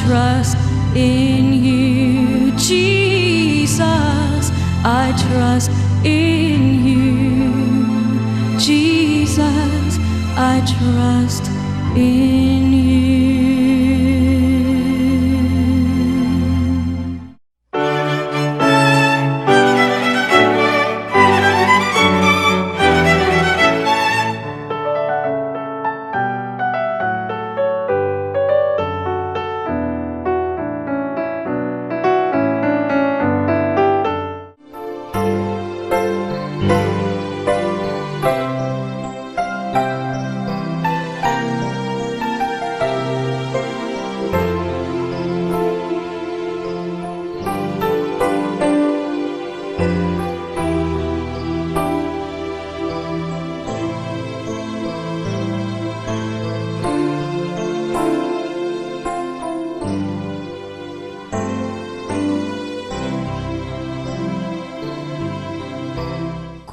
trust in you, Jesus. I trust in you, Jesus. I trust in you.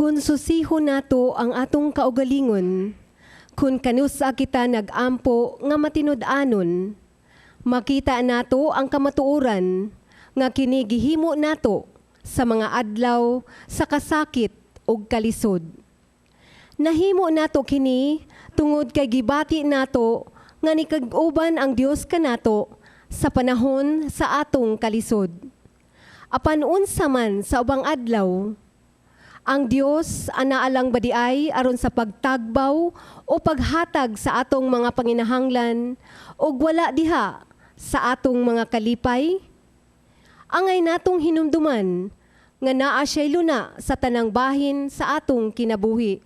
Kung susihon nato ang atong kaugalingon, kung kanusa kita nag-ampo nga matinud-anon, makita nato ang kamatuoran nga kini gihimo nato sa mga adlaw sa kasakit ug kalisod. Nahimo nato kini tungod kay gibati nato nga nikag-uban ang Dios kanato sa panahon sa atong kalisod. Apan unsa man sa ubang adlaw, ang Dios anaalang ba diay aron sa pagtagbaw o paghatag sa atong mga panginahanglan ug wala diha sa atong mga kalipay? Angay natong hinumduman nga naa siya'y luna sa tanang bahin sa atong kinabuhi.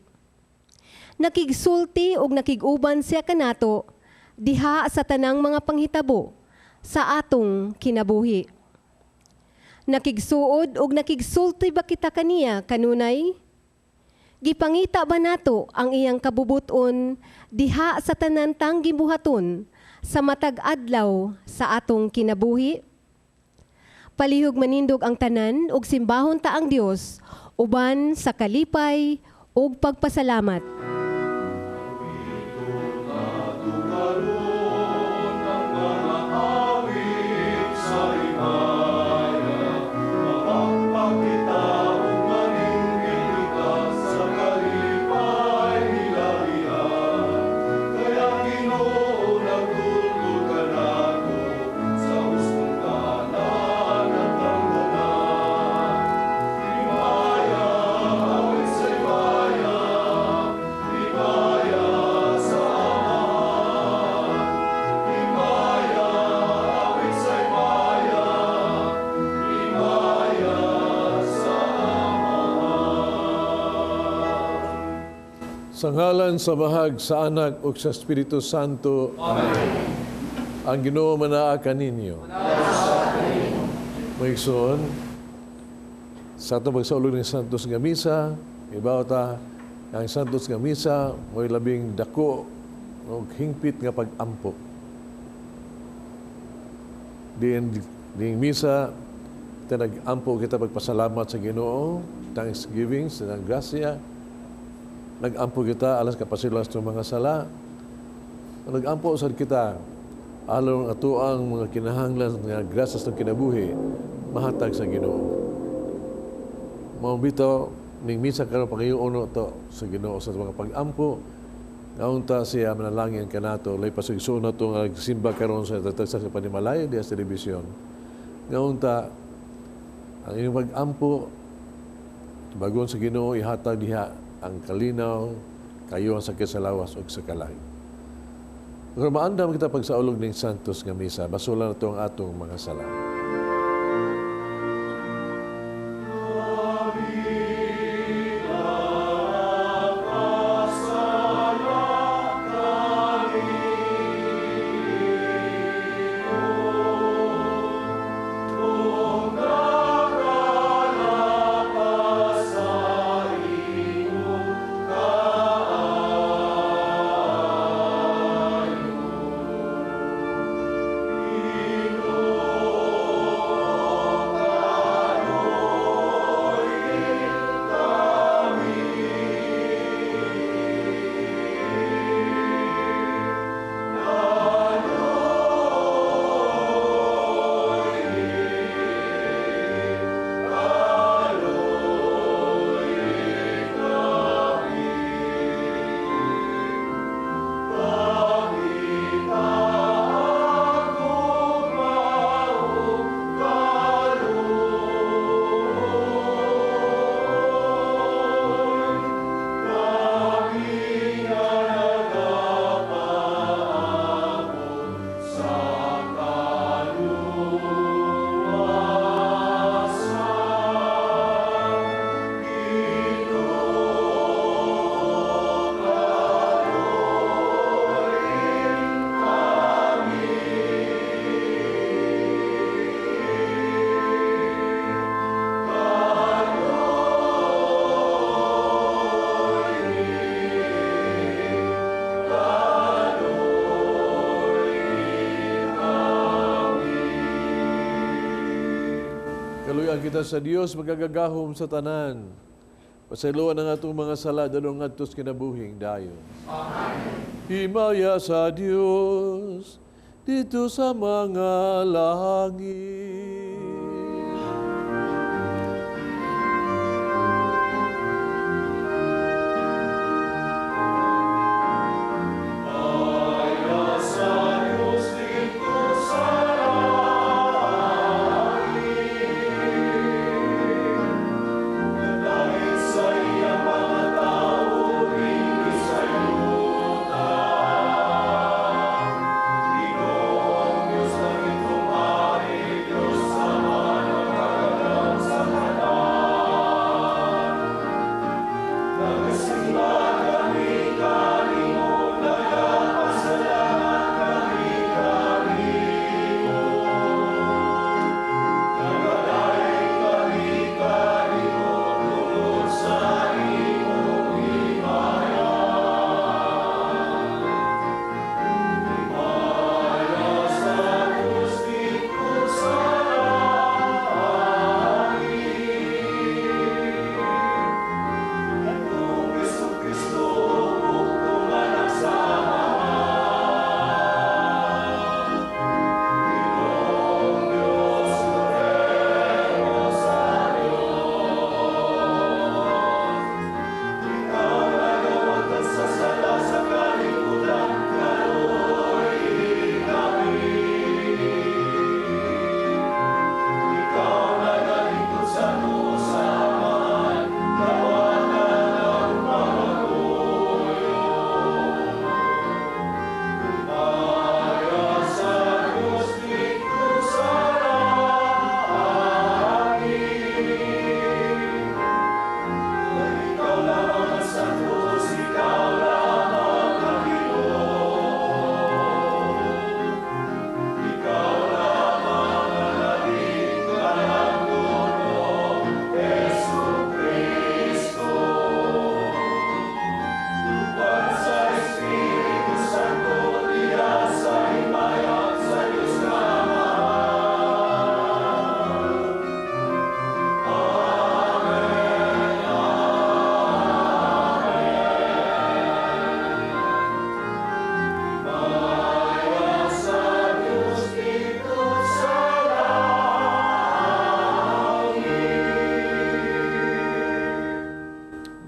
Nakigsulti ug nakig-uban siya kanato diha sa tanang mga panghitabo sa atong kinabuhi. Nakigsuod ug nakigsulti ba kita kaniya kanunay? Gipangita ba nato ang iyang kabubuton diha sa tanan tang gibuhaton sa matag adlaw sa atong kinabuhi? Palihog manindog ang tanan ug simbahon ta ang Dios uban sa kalipay ug pagpasalamat. Sa ngalan sa Amahag, sa Anak ug sa Espiritu Santo. Amen. Ang Ginoo manaa kaninyo. Mga igsoon, sa atong pagsaulog ng Santos nga Misa, ibaw ta ang Santos nga Misa mo'y labing dako og hingpit nga pag-ampo. Diin ding misa ta nag-ampo kita pagpasalamat sa Ginoo, thanksgiving sa grasya. Nag-ampo kita alas kapasilas ng mga sala. Nag-ampo sad kita along atoang mga kinahanglan nga grasya sa kinabuhi mahatag sa Ginoo. Mao bitaw ning misa karon pangayoon to sa Ginoo sa mga pag-ampo. Ngaunta siya manalangin kanato lay pasugsoon nato nga nagsimba karon sa tatagsa sa panimalay diha sa telebisyon. Ngaunta ang inyong pag-ampo bagon sa Ginoo ihatag diha ang kalinaw, kayo ang sakit sa lawas ug sa kalag. Pero maandam kita pagsaulog ning Santos nga misa, basulan nato ang atong mga sala. Kita sa Dios magagagahom sa tanan. Pasayloan ang atong mga sala dadong ngadto sa kinabuhing dayon. Amen. Himaya sa Dios didto sa mga langit.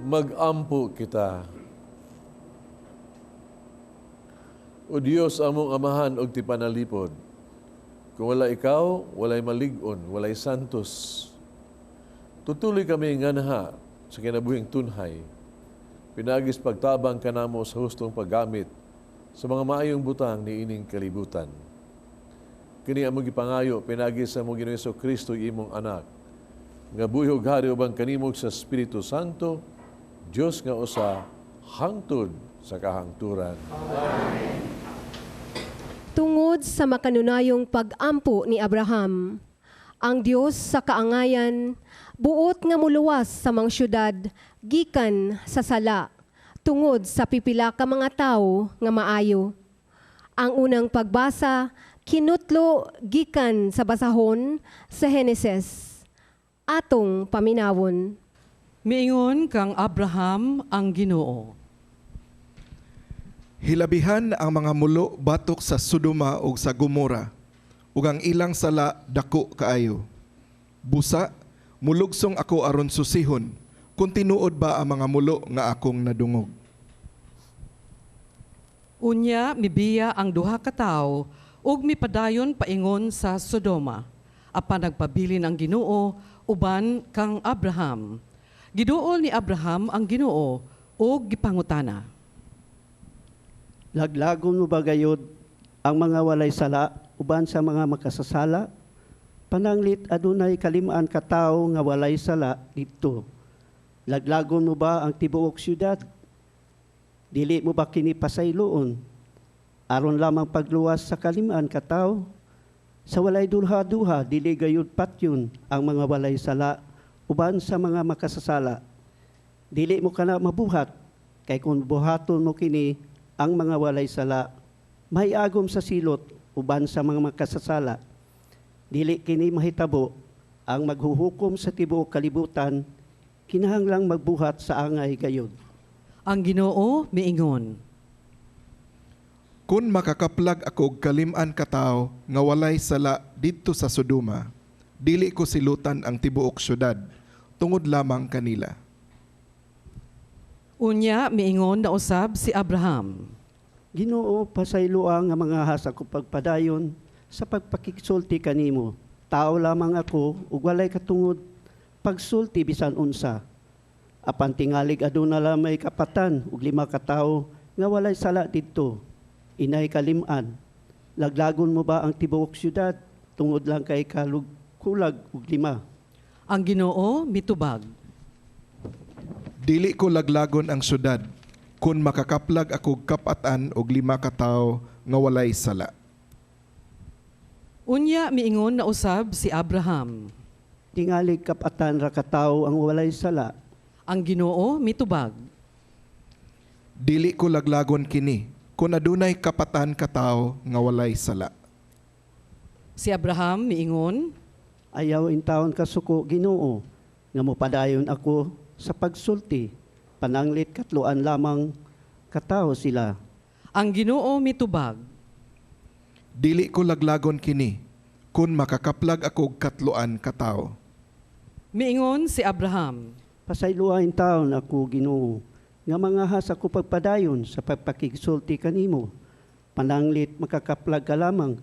Magampo kita. O Dios, among Amahan og tipanalipod, kung wala ikaw, walay malig-on, walay santos. Tutuloy kami nganha sa kinabuhing tunhay. Pinagis pagtabang kanamo sa hustong paggamit sa mga maayong butang ni ining kalibutan. Kini among gipangayo pinagi sa among Ginoong Kristo imong anak, nga buhi ug hari uban kanimo sa Espiritu Santo, Dios nga usa hangtod sa kahangturan. Amen. Tungod sa makanunayong pag-ampo ni Abraham, ang Dios sa kaangayan buot nga muluwas sa mga syudad gikan sa sala tungod sa pipila ka mga tawo nga maayo. Ang unang pagbasa kinutlo gikan sa basahon sa Heneses. Atong paminawon. Miingon kang Abraham ang Ginoo. Hilabihan ang mga mulo batok sa Sodoma ug sa Gomora, ug ang ilang sala dako kaayo. Busa, mulugsong ako aron susihon, kung tinuod ba ang mga mulo nga akong nadungog. Unya mibiya ang duha ka tawo ug mipadayon paingon sa Sodoma. Apan nagpabilin ang Ginoo uban kang Abraham. Giduol ni Abraham ang Ginoo ug gipangutana. Laglagon mo ba gayod ang mga walay sala uban sa mga makasasala? Pananglit adunay kalimaan ka tawo nga walay sala didto. Laglagon mo ba ang tibuok syudad? Dili mo ba kini pasayloon? Aron lamang pagluwas sa kalimaan ka tawo? Sa walay duha-duha, dili gayud patyon ang mga walay sala uban sa mga makasasala. Dili mo kana mabuhat, kay kung buhaton mo kini ang mga walay sala, may agom sa silot uban sa mga makasasala. Dili kini mahitabo, Ang maghuhukom sa tibuok kalibutan kinahanglang magbuhat sa angay gayud. Ang Ginoo miingon. Kung makakaplag ako og kalim-an ka tawo nga walay sala didto sa Sodoma, dili ko silutan ang tibuok syudad tungod lamang kanila. Unya miingon na usab si Abraham. Ginoo, pasayloa nga mangahas ako pagpadayon sa pagpakigsulti kanimo. Tao lamang ako ug walay katungod pagsulti bisan unsa. Apan tingalig aduna lamay kapatan ug 5 ka tawo nga walay sala didto. Inay kalim-an. Laglagon mo ba ang tibuok syudad tungod lang kay kulag ug 5? Ang Ginoo mitubag. Dili ko laglagon ang syudad kun makakaplag ako og kapatan og 5 ka tawo nga walay sala. Unya miingon na usab si Abraham. Tingalig kapatan ra ka tawo ang walay sala. Ang Ginoo mitubag. Dili ko laglagon kini kun adunay kapatan ka tawo nga walay sala. Si Abraham miingon. Ayaw intawon kasuko, Ginoo, nga mopadayon ako sa pagsulti. Pananglit katloan lamang katawo sila. Ang Ginoo mitubag. Dili ko laglagon kini kun makakaplag ako og katloan ka tawo. Miingon si Abraham. Pasayloa intawon ako, Ginoo, nga mangahas ako pagpadayon sa pagpakigsulti kanimo. Pananglit makakaplag ka lamang,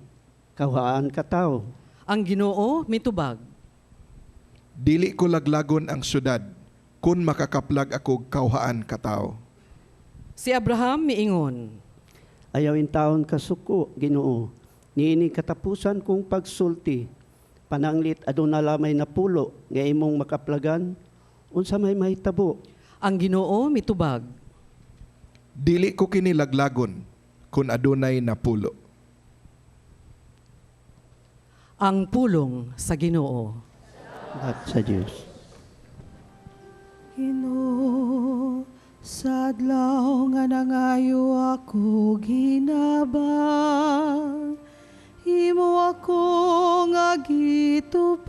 kawhaan ka tawo. Ang Ginoo mitubag. Dili ko laglagon ang syudad kun makakaplag ako og kawhaan ka tawo. Si Abraham miingon. Ayaw intawon kasuko, Ginoo, niini katapusan kong pagsulti. Pananglit aduna lamay 10 nga imong makaplagan, unsa may mahitabo? Ang Ginoo mitubag. Dili ko kini laglagon kun adunay 10. Ang pulong sa Ginoo. At sa Dios. Ginoo, sa adlaw nga nangayo ako ginabang, imo ako nga gitubag.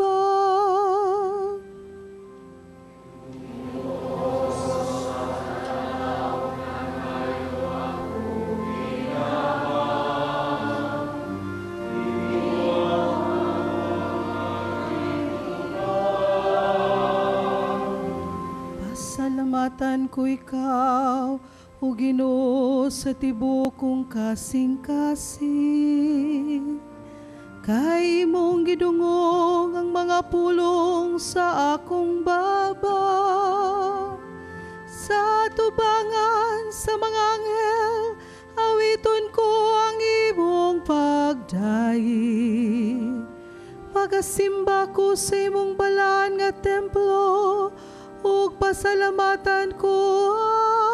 Pasalamatan ko ikaw, o Ginoo, sa tibuok kong kasing-kasing. Kay imong gidungog ang mga pulong sa akong baba. Sa tubangan sa mga anghel, awiton ko ang imong pagdaig. Pagasimba ko sa imong balaan nga templo, ug pasalamatan ko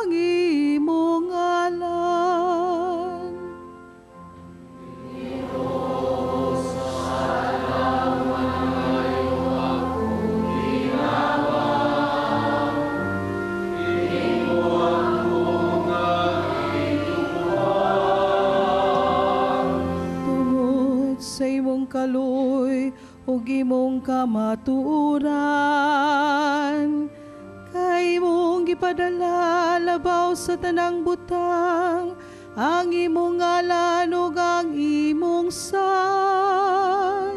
ang imong ngalan. Tungod sa imong kaluoy ug imong kamatuoran, kay imong gipadala labaw sa tanang butang ang imong ngalan ug ang imong sad.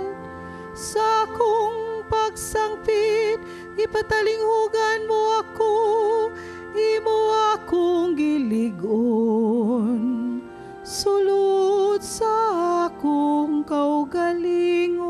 Sa akong pagsangpit, gipatalinghugan mo ako, imo akong gilig-on. Sulod sa akong kaugalingon.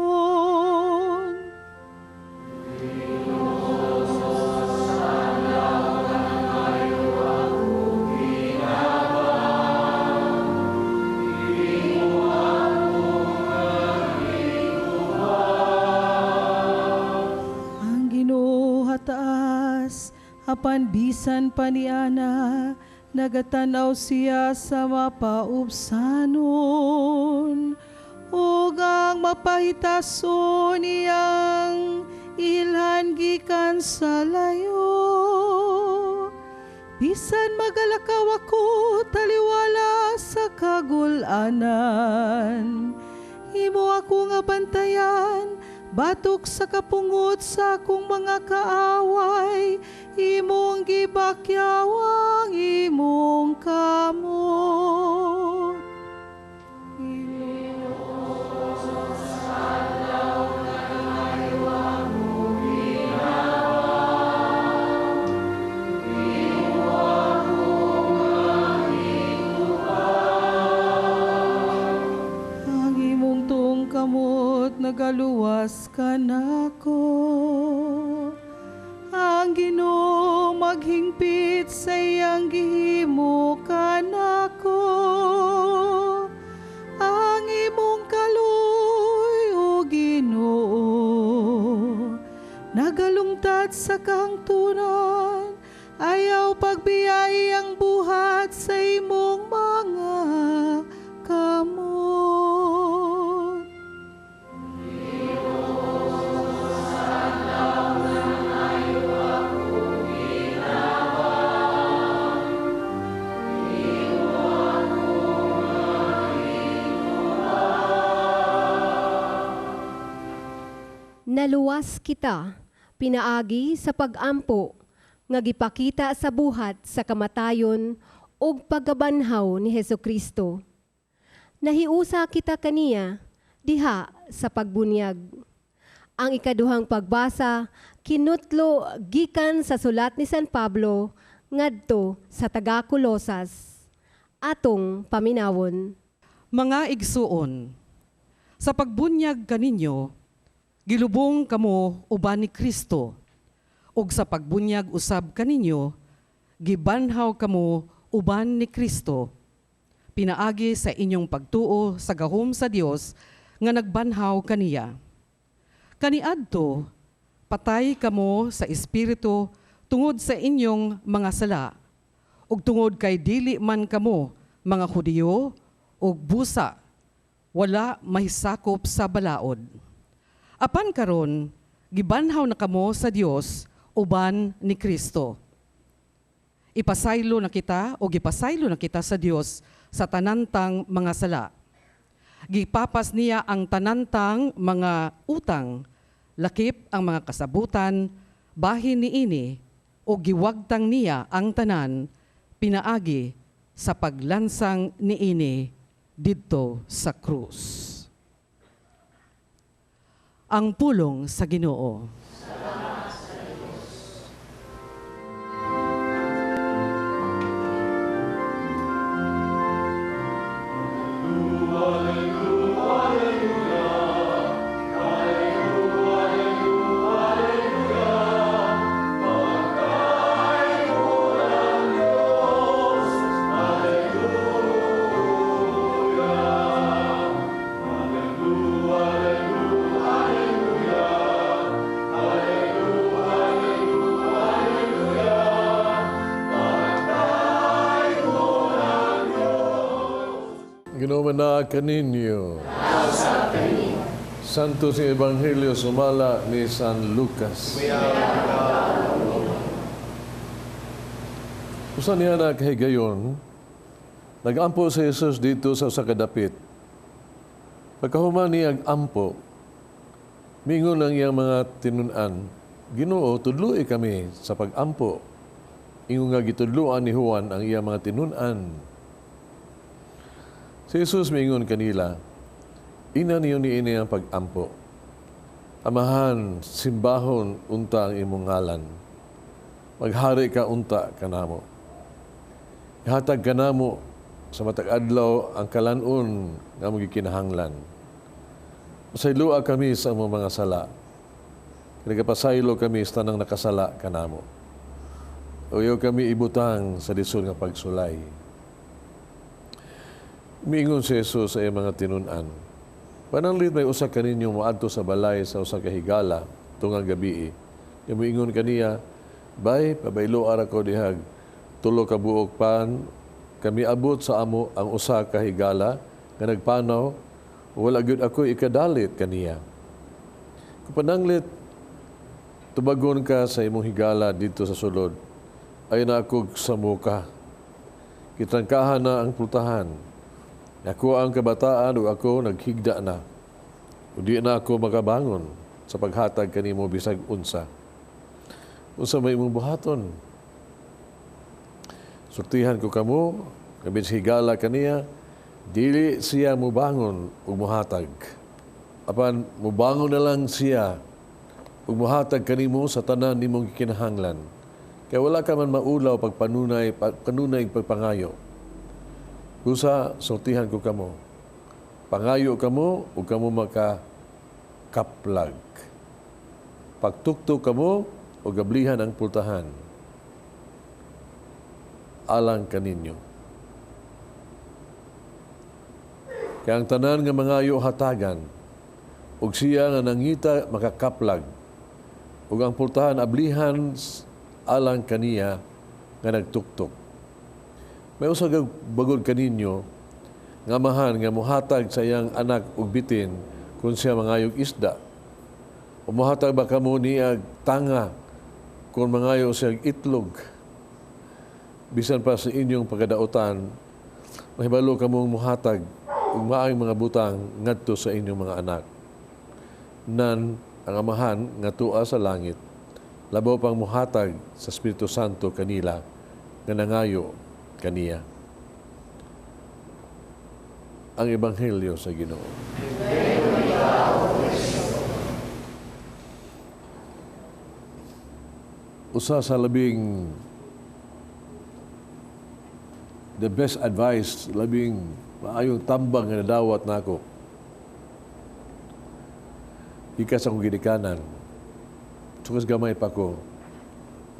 Ang Ginoo taas, apan bisan pa niana, nagatanaw siya sa mapaubsanon. Ug ang mapahitason iyang ilhan gikan sa layo. Bisan magalakaw ako taliwala sa kagul-anan, imo ako nga bantayan, Batok sa kapungot sa akong mga kaaway, imong gibakyaw ang imong kamot. Ang imong tuong kamot nagaluwas kanako. Ang Ginoo maghingpit sa iyang gihimo kanako. Ang imong kaluoy, o Ginoo, nagalungtad sa kahangturan. Ayaw pagbiyai ang buhat sa imong mga kamot. Naluwas kita pinaagi sa pag-ampo nga gipakita sa buhat sa kamatayon ug pagkabanhaw ni Hesukristo. Nahiusa kita kaniya diha sa pagbunyag. Ang ikaduhang pagbasa kinutlo gikan sa sulat ni San Pablo ngadto sa taga-Kolosas. Atong paminawon. Mga igsuon, sa pagbunyag kaninyo, gilubong kamo uban ni Kristo, ug sa pagbunyag usab kaninyo, gibanhaw kamo uban ni Kristo, pinaagi sa inyong pagtuo sa gahom sa Dios nga nagbanhaw kaniya. Kaniadto, patay kamo sa espiritu tungod sa inyong mga sala, ug tungod kay dili man kamo mga Hudiyo ug busa, wala mahisakop sa balaod. Apan karon, gibanhaw na kamo sa Dios uban ni Kristo. Ipasaylo na kita o gipasaylo na kita sa Dios sa tanantang mga sala. Gipapas niya ang tanantang mga utang, lakip ang mga kasabutan, bahin niini o giwagtang niya ang tanan, pinaagi sa paglansang niini didto sa krus. Ang pulong sa Ginoo. Ginoo na kaninyo. Santo sa Ebanghelyo sumala ni San Lucas. Usa niya na kahigayon, nag-ampo si Jesus dito sa usa ka dapit. Pagkahuman niya ang-ampo, mingon ang iyang mga tinun-an, Ginoo, tudloi kami sa pag-ampo. Ingon nga gitudloan ni Juan ang iyang mga tinun-an. Si Jesus mingon kanila, ina niyo niini ang pag-ampo. Amahan, simbahon unta ang imong ngalan. Maghari ka unta kanamo. Ihatag kanamo sa matag adlaw ang kalan-on nga among gikinahanglan. Pasayloa kami sa among mga sala. Nagapasaylo kami sa tanang nakasala kanamo. Uyaw kami ibutang sa lisod nga pagsulay. Miingon si Jesus sa iyang mga tinun-an, pananglit may usa kaninyo moadto sa balay sa usa ka higala tungang gabii. Nya moingon kaniya, bay, pabaylo ara ko dihag tulo ka buok pan, kami abot sa amo ang usa ka higala nga nagpanaw, wala gyud ako ikadalit kaniya. Kung pananglit tubagon ka sa imong higala dito sa sulod, ay na ako sa muka. Kitrangkahan na ang pultahan. Ako ang kabataan o ako naghigda na. O di na ako makabangon sa sa paghatag kanimo bisag unsa. Unsa may imong buhaton? Sultihan ko kamo, kabit higala kaniya, dili siya mubangon ug muhatag. Apan mubangon na lang siya ug muhatag kanimo sa tanan nimong gikinahanglan. Kay wala ka man maulaw pagpanunay, kanunay pagpangayo. Busa, sultihan ko kamo. Pangayo kamo ug kamo maka kaplag. Pagtuktok kamo ug gablihan ang pultahan alang kaninyo. Kay ang tanan nga mangayo hatagan, ug siya nga nangita makakaplag, ug ang pultahan ablihan alang kaniya nga nagtuktok. May usa ka bagod kaninyo nga amahan nga muhatag sa iyang anak og bitin kung siya mangayog isda? O muhatag ba kamo niya tanga kung mangayo siya itlog? Bisan pa sa inyong pagkadautan, mahibalo kamong muhatag ug maayong mga butang ngadto sa inyong mga anak. Nan ang Amahan nga tua sa langit, labaw pang muhatag sa Espiritu Santo kanila nga nangayo kaniya. Ang Ebanghelyo sa Ginoo. Usa sa labing the best advice, labing maayong tambang nga nadawat nako gikan sa akong ginikanan, sukas gamay pa ko,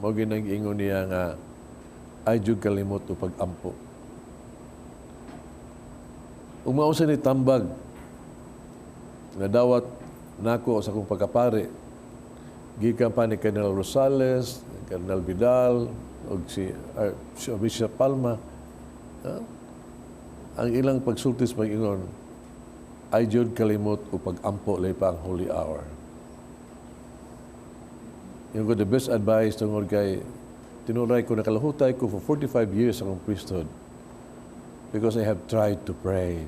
mao ginang ingon niya nga ay jud kalimot o pag-ampo. Ug mao sa ni tambag nga dawat nako sa akong pagkapare, gikan pa ni Cardinal Rosales, Cardinal Vidal, ug si Bishop Palma, ha? Ang ilang pagsulti sa pag-ingon, ay jud kalimot o pag-ampo lay pa ang holy hour. Yung ko the best advice tungod kay tinuray ko nakalahutay ko for 45 years akong priesthood because I have tried to pray.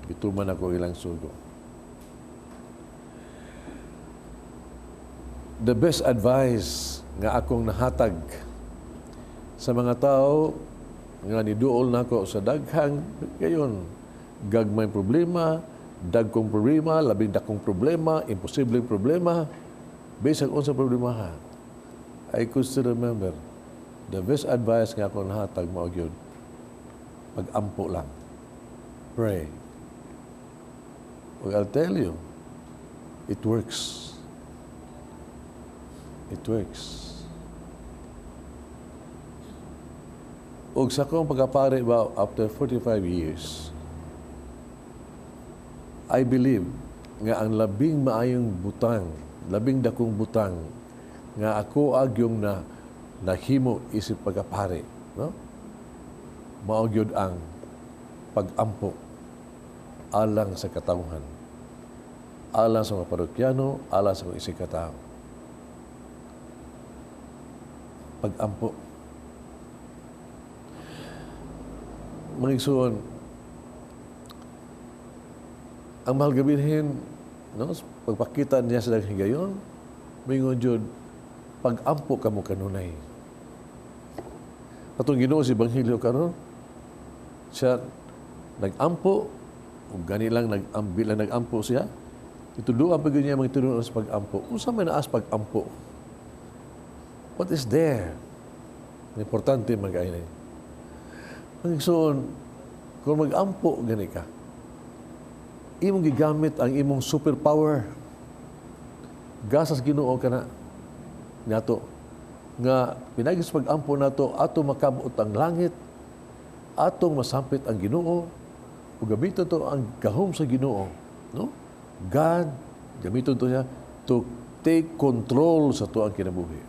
Gituman ako ilang sugo. The best advice nga akong nahatag sa mga tao nga niduol nako sa daghang gayon, gagmay problema, dagkong problema, labing dakong problema, imposibleng problema, bisag unsa problema ha. I could still remember the best advice nga akong nahatag mao gyud, pag-ampo lang. Pray. Well, I'll tell you, it works. It works. Og sa akong pagkapare ba, after 45 years, I believe nga ang labing maayong butang, labing dakong butang, nga ako agyong na nahimo isip pagkapare, no? Mao gyud ang pag-ampo alang sa katawhan, alang sa mga parokyano, alang sa mga isig katao. Pag-ampo. Mga igsoon, ang mahal gabinhin, no, pagpakita niya sa daghang higayon, moingon jud, pag-ampo kamo kanunay. Atong Ginoo si Ebanghelyo karon, siya nag-ampo, ug gani lang nag-ambi lang nag-ampo siya. Ituduan pa gyud niya mga tinuod sa pag-ampo. Unsa may naas pag-ampo? What is there? Importante mag-ay. Mga igsoon, kung mag-ampo gani ka, imong gigamit ang imong superpower. Gasas Ginoo ka na nato nga pinagi sa pag-ampo nato ato makabot ang langit, atong masampit ang Ginoo, ug gamiton to ang gahom sa Ginoo, no? God gamiton to niya to take control sa tuang kinabuhi.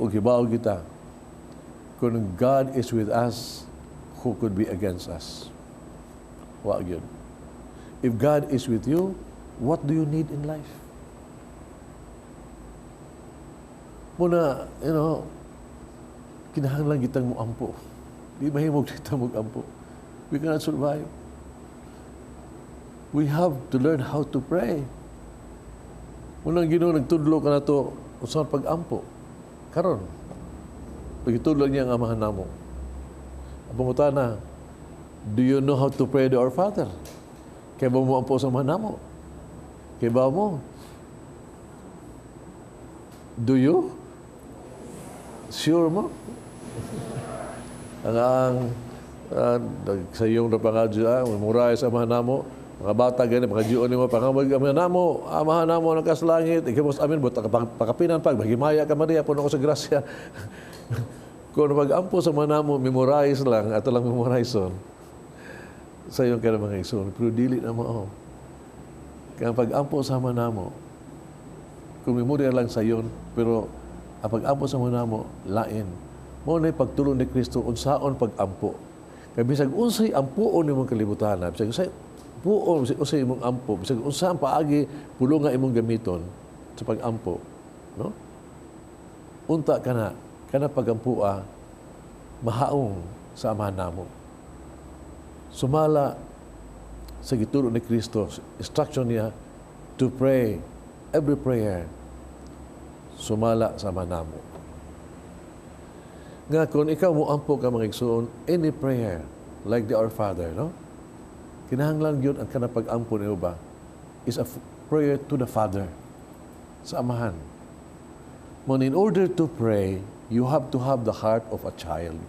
Ug hibaw kita, kung God is with us, who could be against us? Wa gyud. If God is with you, what do you need in life? Muna, kinahanglan kitang moampo. Di mahimog kita mag-ampo. We cannot survive. We have to learn how to pray. Unang Ginoo nagtudlo ka nato unsa pag-ampo. Karon, pagitudlo niya ang Amahan namo. Ang pangutana, do you know how to pray the Our Father? Kay ba mo ampo sa Amahan namo? Kay ba mo? Do you? Sure mo? Ang sa iyong na pangadyo, memorize sa Amahan namo, mga bata gani, mga jion nimo, pangamag Amahan namo nga sa langit, ikaw amin, buta pakapinan pag, maghimaya ka, Maria, puno ko sa grasya. Kung mag-ampo sa Amahan namo, memorize lang, ato lang memorize on. Sa iyong kaya mga igsoon, pero dili na mao. Kaya ang pag-ampo sa Amahan namo, kung memorya lang sa iyon, pero ang pag-ampo sa Amahan namo, lain. Mao na pagtulong ni Kristo, unsaon pag-ampo. Kaya bisag unsay ampuon nimong kalibutan, bisag unsay puon, bisag unsay imong ampo, bisag unsa ang paagi, pulo nga imong gamiton sa pag-ampo, no? Unta kana, kana pag-ampua, mahaong sa Amahan namo. Sumala sa gituro ni Kristo, instruction niya to pray every prayer sumala sa Amahan namo. Nga kung ikaw mo ampo ka, mga igsoon, any prayer like the Our Father, no? Kinahanglan yun ang kanang pag-ampo niyo ba is a prayer to the Father, sa Amahan. Mon in order to pray, you have to have the heart of a child.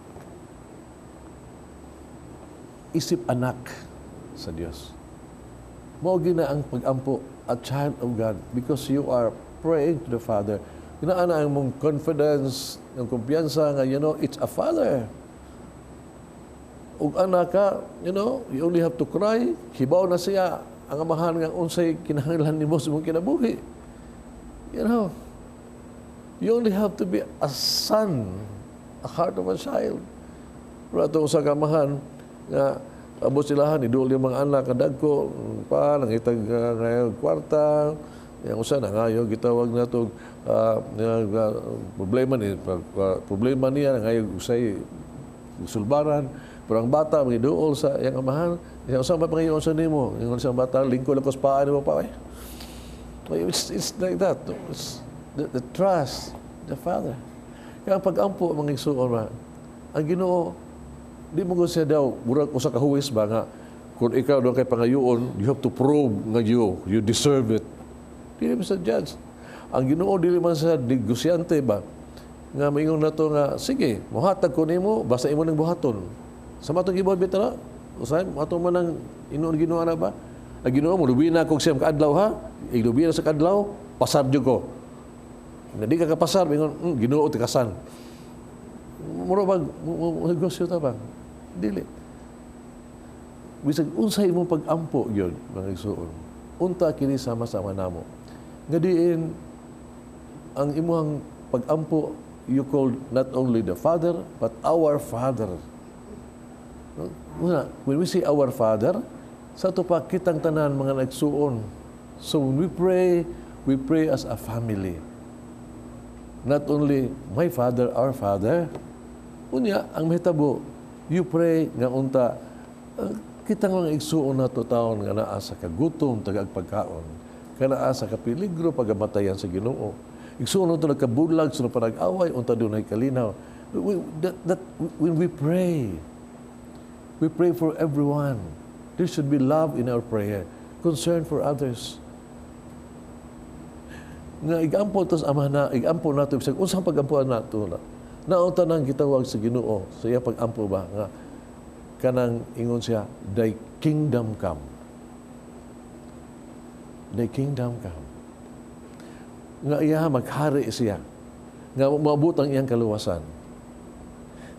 Isip anak sa Dios. Mao gina ang pag-ampo, a child of God, because you are praying to the Father. Ginaana ang mong confidence, ang kumpiyansa nga, it's a Father. Ug anak ka, you only have to cry, hibaw na siya ang Amahan nga unsay kinahanglan nimo sa imong kinabuhi. You only have to be a son, a heart of a child. Pero atong sa kamahan, nga abot silahan, idol yung mga anak, kadagko, pa, nangitag ngayon kwarta, yung usa na ngayon gitawag na to problema niya ngayon usay sulbaran, pero ang bata magiduol sa iyang amahan, iyang usa pa pangayon sa nimo, ingon sa bata, "Lingkod ako sa paa nimo pa." Eh. It's like that. It's the trust, the Father. Kaya ang pag-ampo, mga igsuon ba, ang Ginoo, di mo ko siya daw, murag usa ka huwes ba nga, kung ikaw doon kay pangayoon, you have to prove nga you deserve it. Dili man sa judge. Ang Ginoo dili man sa negosyante ba, nga maingon na to nga, "Sige, mohatag ko nimo, basta imo ning buhaton." Sa matong gibuhat bitaw na, usahay, ato man ang inuon Ginoo na ba? Ang Ginoo mo, lubi na kog 9 ka adlaw ha, iglubi na sa kadlaw, pasar jud ko. Na di ka kapasar, ingon, Ginoo tikasan." Mura bag, negosyo ta ba? Dili. Bisag unsay imong pag-ampo yun, mga igsuon. Unta kini sama-sama namo. Nga diin, ang imuhang pag-ampo, you call not only the Father, but our Father. Una, when we say our Father, sa ato pa kitang tanan mga nagsuon. So when we pray as a family. Not only my father, our Father. Unya, ang mahitabo, you pray nga unta, kitang mga igsuon na to taon nga naa sa kagutom, tagaag pagkaon, kanaa sa kapeligro, pagamatayan sa Ginoo. Igsuon na to nagkabulag, sa panag-away, unta dunay kalinaw. When we pray for everyone. There should be love in our prayer, concern for others. Nga igampo to sa Ama na, igampo nato bisag unsang pagampuan nato na. Naunta nang gitawag sa Ginoo sa iya pag-ampo ba nga kanang ingon siya, "Thy kingdom come. Thy kingdom come." Nga iya maghari siya. Nga maabot ang iyang kaluwasan.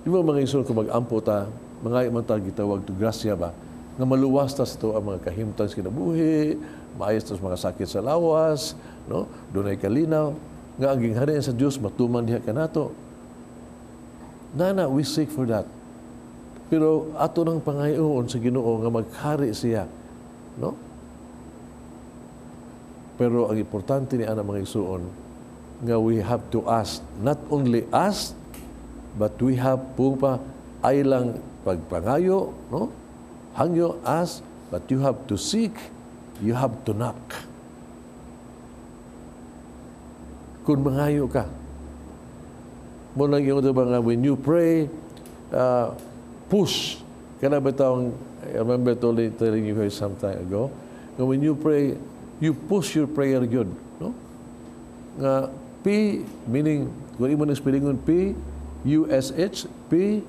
Di ba, mga igsoon, kung mag-ampo ta, mga man ta gitawag to grasya ba, nga maluwas ta sa ang mga kahimtang sa kinabuhi, maayos ta sa mga sakit sa lawas, no? Dunay kalinaw, nga ang gingharian sa Dios matuman diha kanato. Nana, we seek for that. Pero ato nang pangayoon sa Ginoo nga maghari siya, no? Pero ang importante ni ana, mga igsuon, nga we have to ask, not only ask, but we have po pa ay lang pagpangayo, no? Hangyo, ask, but you have to seek, you have to knock. Kung mangayo ka. Mao nang ingon ba nga when you pray, push. Kana ba tawang, I remember telling you here some time ago, nga when you pray, you push your prayer gyud. No? Nga P, meaning, kung imo nang spellingon P, U S H, P,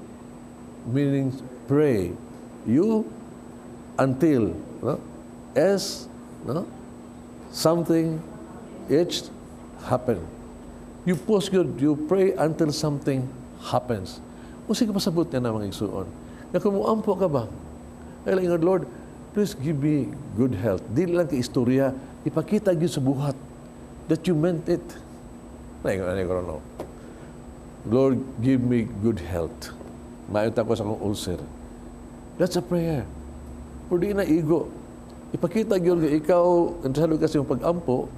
meaning pray. U, until. No? S, no? Something, H, happen. You push gyud, you pray until something happens. Unsa ka pasabot niya na, mga igsuon? Nga kung muampo ka ba, ay lang ingon, "Lord, please give me good health." Di lang kay istorya, ipakita gyud sa buhat that you meant it. Naingon, ano ko, no? "Lord, give me good health. Maayo ko sa akong ulcer." That's a prayer. Pero di na igo. Ipakita gyud nga ikaw, interesado ka sa iyong pag-ampo,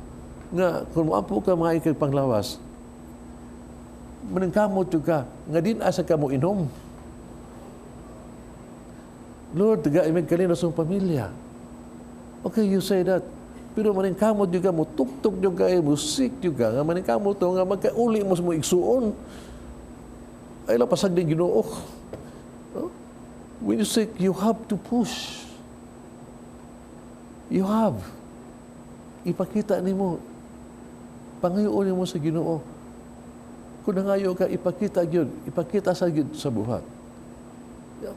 nga kung moampo ka, mga ikay panglawas, maningkamot gyud ka, nga di na asa ka mo inom. "Lord, taga imig kalinaw sa pamilya." Okay, you say that. Pero maningkamot gyud ka, mo tuktok gyud ka, mo seek gyud ka, nga maningkamot to, nga magkauli mo sa mo igsuon. Ay lang pasag din Ginoo. No? When you seek, you have to push. You have. Ipakita nimo. Pangayoon nimo sa Ginoo. Kung nangayo ka, ipakita gyud, ipakita sa gyud sa buhat. Yeah.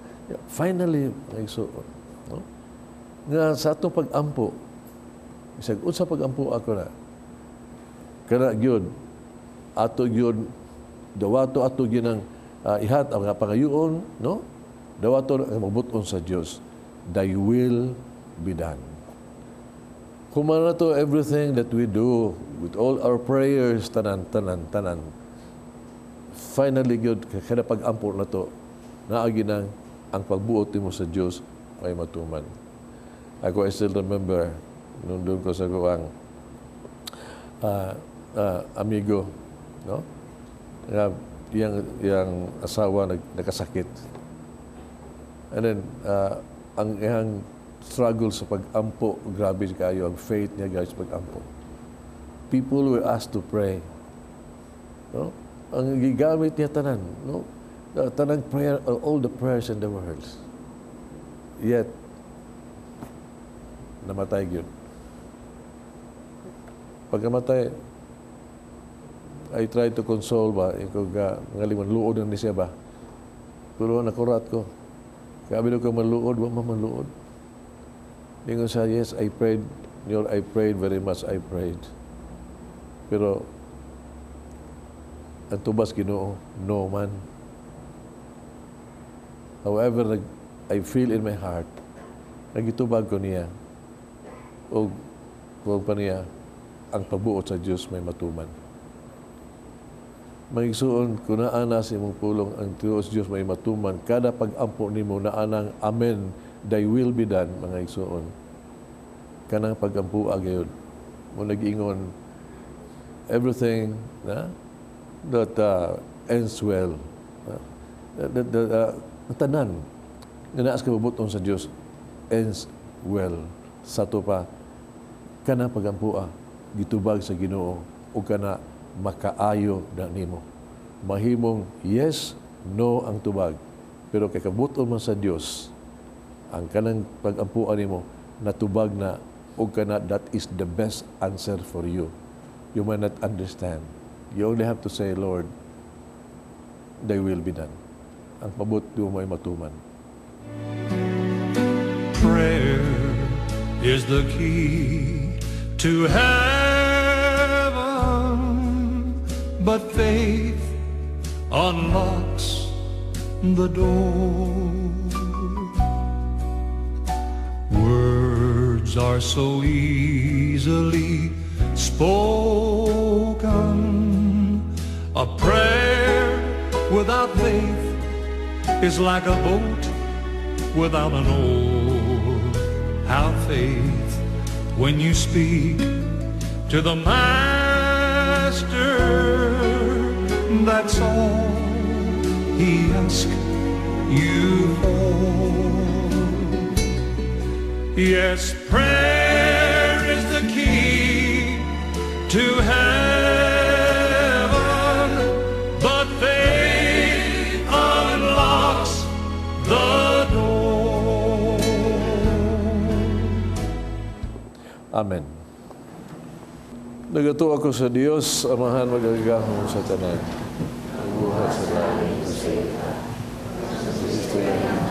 Finally, mga igsuon, no? Nga sa atong pag-ampo, bisag unsa pag-ampo ako na, kana gyud, ato gyud, dawato ato gyud ang ihat ang mga pangayoon, no? Dawato ang mabuton sa Dios. "Thy will be done." Human na to everything that we do with all our prayers, tanan, tanan, tanan. Finally, gyud, kada pag-ampo na to, naagi nang ang pagbuot mo sa Dios ay matuman. Ako, I still remember, nung doon ko sa kuang amigo, no? Nga, yang asawa nakasakit. And then, ang iyang struggle sa pag-ampo, grabe kayo, ang faith niya guys sa pag-ampo. People were asked to pray. No? Ang gigamit niya tanan, no? Tanang prayer, all the prayers in the world. Yet, namatay yun. Pagkamatay, I tried to console ba, ikaw ga, nga maluod na ni siya ba. Pero nakurat ko. Kabi ko maluod, wa man maluod. Ingon siya, "Yes, I prayed, I prayed very much, I prayed. Pero, ang tubas Ginoo, no man. However, I feel in my heart, nagitubag ko niya, o kung pa niya, ang pagbuot sa Diyos may matuman." Mga igsuon, kung naa na sa imong pulong, ang Diyos, Diyos may matuman, kada pag-ampo nimo na anang "Amen, thy will be done," mga igsuon. Kanang pag-ampo gyud. Mo nag-ingon, everything na that ends well. Na, that, tanan nga naa sa kabubuton sa Dios ends well. Sa ato pa, kanang pag-ampua, gitubag sa Ginoo o kana makaayo na nimo. Mahimong yes, no ang tubag. Pero kay kabuton man sa Dios, ang kanang pag-ampuan nimo natubag na o kana that is the best answer for you. You may not understand. You only have to say, "Lord, thy will be done." Ang pabot mo ay matuman. Prayer is the key to heaven, but faith unlocks the door. Words are so easily spoken. A prayer without faith is like a boat without an oar. Have faith when you speak to the Master. That's all he asks you for. Yes, prayer is the key to heaven. Amen. Nagatuo ako sa Dios, Amahan magagahom sa tanan. Nagbuhat sa langit sa yuta. Sa Kristo iyang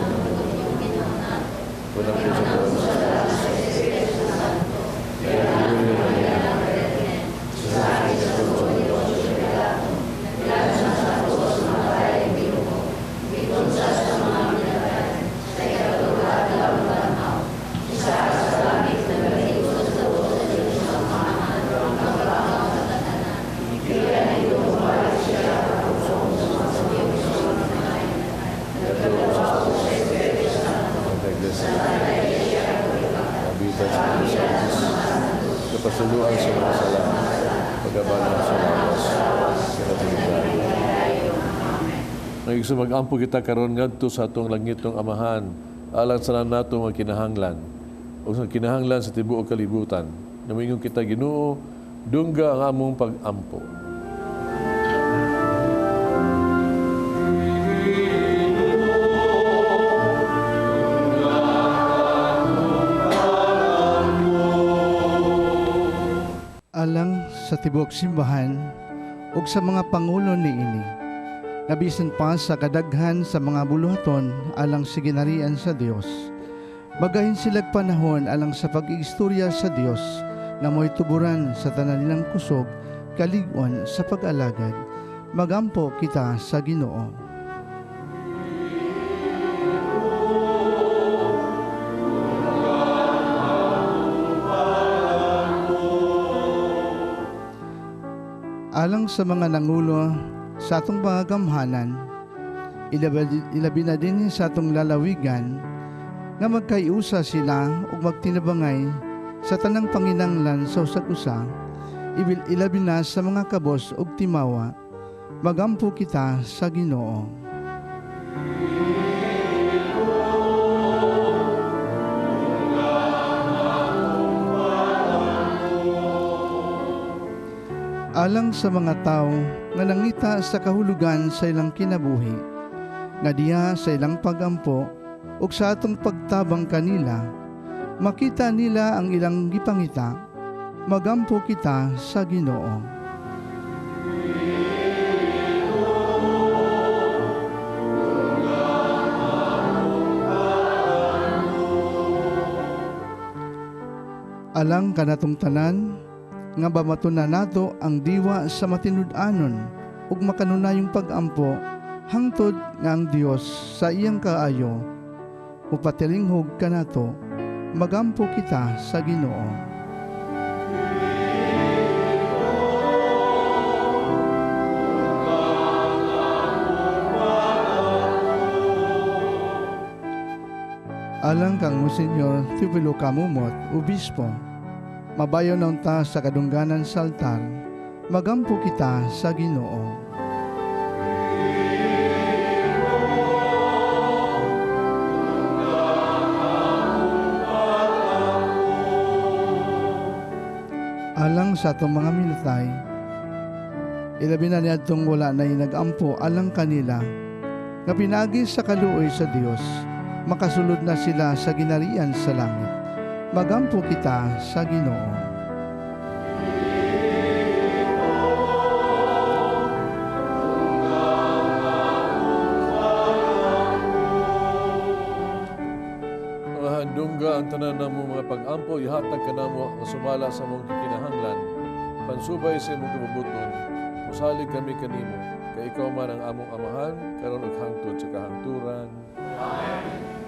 Walang po sa Diyos. Kapasuluan sa mga sala, pagabala sa lawas, kinatulog. Nagigso mag-ampo kita karon ngadto sa atong langitong Amahan, alang sa nato mga kinahanglan, o sa kinahanglan sa tibuok kalibutan. Namingon kita Ginoo, dungga ang among pag-ampo. Alang sa tibuok simbahan ug sa mga pangulo niini, nabisan pa sa kadaghan sa mga buluhaton alang sa ginarian sa Dios. Bagahin silag panahon alang sa pag-iistorya sa Dios na mo'y tuburan sa tanan nilang kusog, kalig-on sa pag-alagad. Magampo kita sa Ginoo. Alang sa mga nangulo sa atong mga gamhanan, ilabi na din sa atong lalawigan, nga magkaiusa sila ug magtinabangay sa tanang panginanglan sa usag-usa, ilabi na sa mga kabos ug timawa. Magampo kita sa Ginoo. Alang sa mga tao nga nangita sa kahulugan sa ilang kinabuhi, nga diha sa ilang pagampo ug sa atong pagtabang kanila, makita nila ang ilang gipangita. Magampo kita sa Ginoo. Alang kanatong tanan, nga bamatunan nato ang diwa sa matinud-anon ug makanunayong pag-ampo hangtod nga ang Dios sa iyang kaayo mupatilinghog kanato. Magampo kita sa Ginoo. Alang kang Monsignor Teofilo Camomot, Obispo, mabayo na unta sa kadungganan sa altar, magampo kita sa Ginoo. Alang sa atong mga minatay, ilabi na niadtong wala na inagampo alang kanila, nga pinagi sa kaluoy sa Dios, makasulod na sila sa ginarian sa langit. Magampo kita sa Ginoo. Dungga ang tanan namo mga pag-ampo, ihatag ka namo nga sumala sa mong kinahanglan. Pansubay sa imong kabubuton, musalig kami kanimo, kay ikaw man ang among amahan, karon ug hangtod sa kahangturan. Amen.